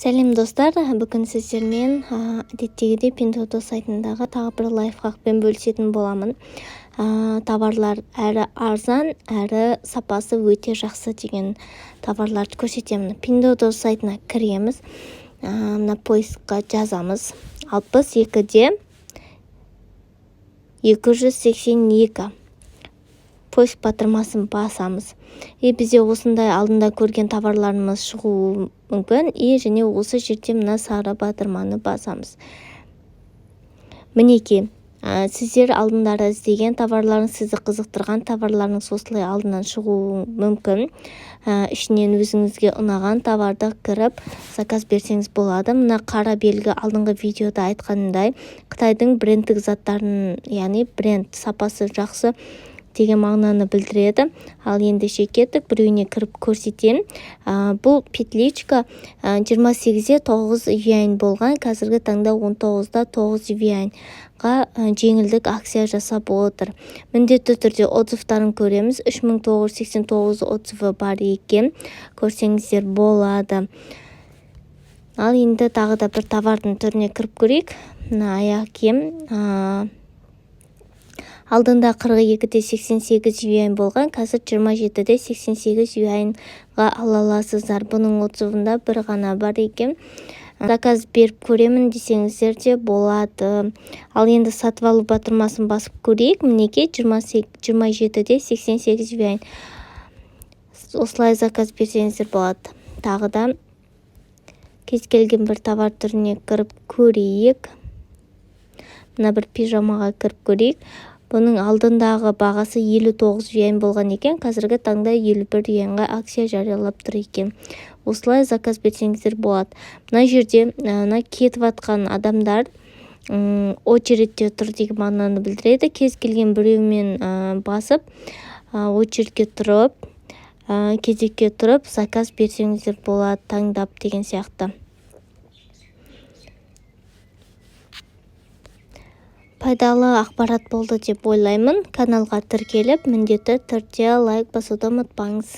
Сәлем, достар! Бүгін сіздермен әдеттегідей Пиндуодуо сайтындағы тағы бір лайфхакпен бөлісетін боламын. Товарлар әрі арзан, әрі сапасы өте жақсы деген товарларды көрсетемін. Пиндуодуо сайтына кіреміз, мына поискқа жазамыз 62-де 282, поиск батырмасын басамыз, и бізде осындай алдында көрген товарларымыз шығуы мүмкін. И және осы жерде мына сары батырманы басамыз. Мінекей, сіздер алдындары іздеген товарларыңыз, сізді қызықтырған товарларыңыз осылай алдынан шығуы мүмкін. Ішінен өзіңізге ұнаған товарды кіріп, заказ берсеңіз болады. Мына қара белгі, алдыңғы видеода айтқанымдай, Қытайдың брендтік заттарын, яғни бренд, сапасы жақсы деген мағынаны білдіреді. Ал ендеше кеттік, біреуіне кіріп көрсетемін. Бұл петличка 28-де 9 юань болған, қазіргі таңда 19-да 9 юаньға жеңілдік акция жасап отыр. Міндетті түрде отзывтарын көреміз. 3989 отзывы бар екен, көрсеңіздер болады. Ал енді тағы да бір товардың түріне кіріп көрейік. Мына аяқ киім алдында 42-де 88 юань болған, қазір 27-де 88 юаньға ала аласыздар. Бұның отзывында бір ғана бар екен. Заказ беріп көремін десеңіздер де болады. Ал енді сатып алу батырмасын басып көрейік. Мінекей, 27-де 88 юань. Осылай заказ берсеңіздер болады. Тағы да кез келген бір товар түріне кіріп көрейік. Мына бір пижамаға кіріп көрейік. Бұның алдындағы бағасы 59 юань болған екен, қазіргі таңда 51 юаньға акция жариялап тұр екен. Осылай заказ берсеңіздер болады. Мына жерде мына кетіп жатқан адамдар очередьте тұр деген мағынаны білдіреді. Кез келген біреумен басып, очередьке тұрып, кезекке тұрып, заказ берсеңіздер болады таңдап деген сияқты. Пайдалы ақпарат болды деп ойлаймын. Каналға тіркеліп, міндетті түрде лайк басуды ұмытпаңыз.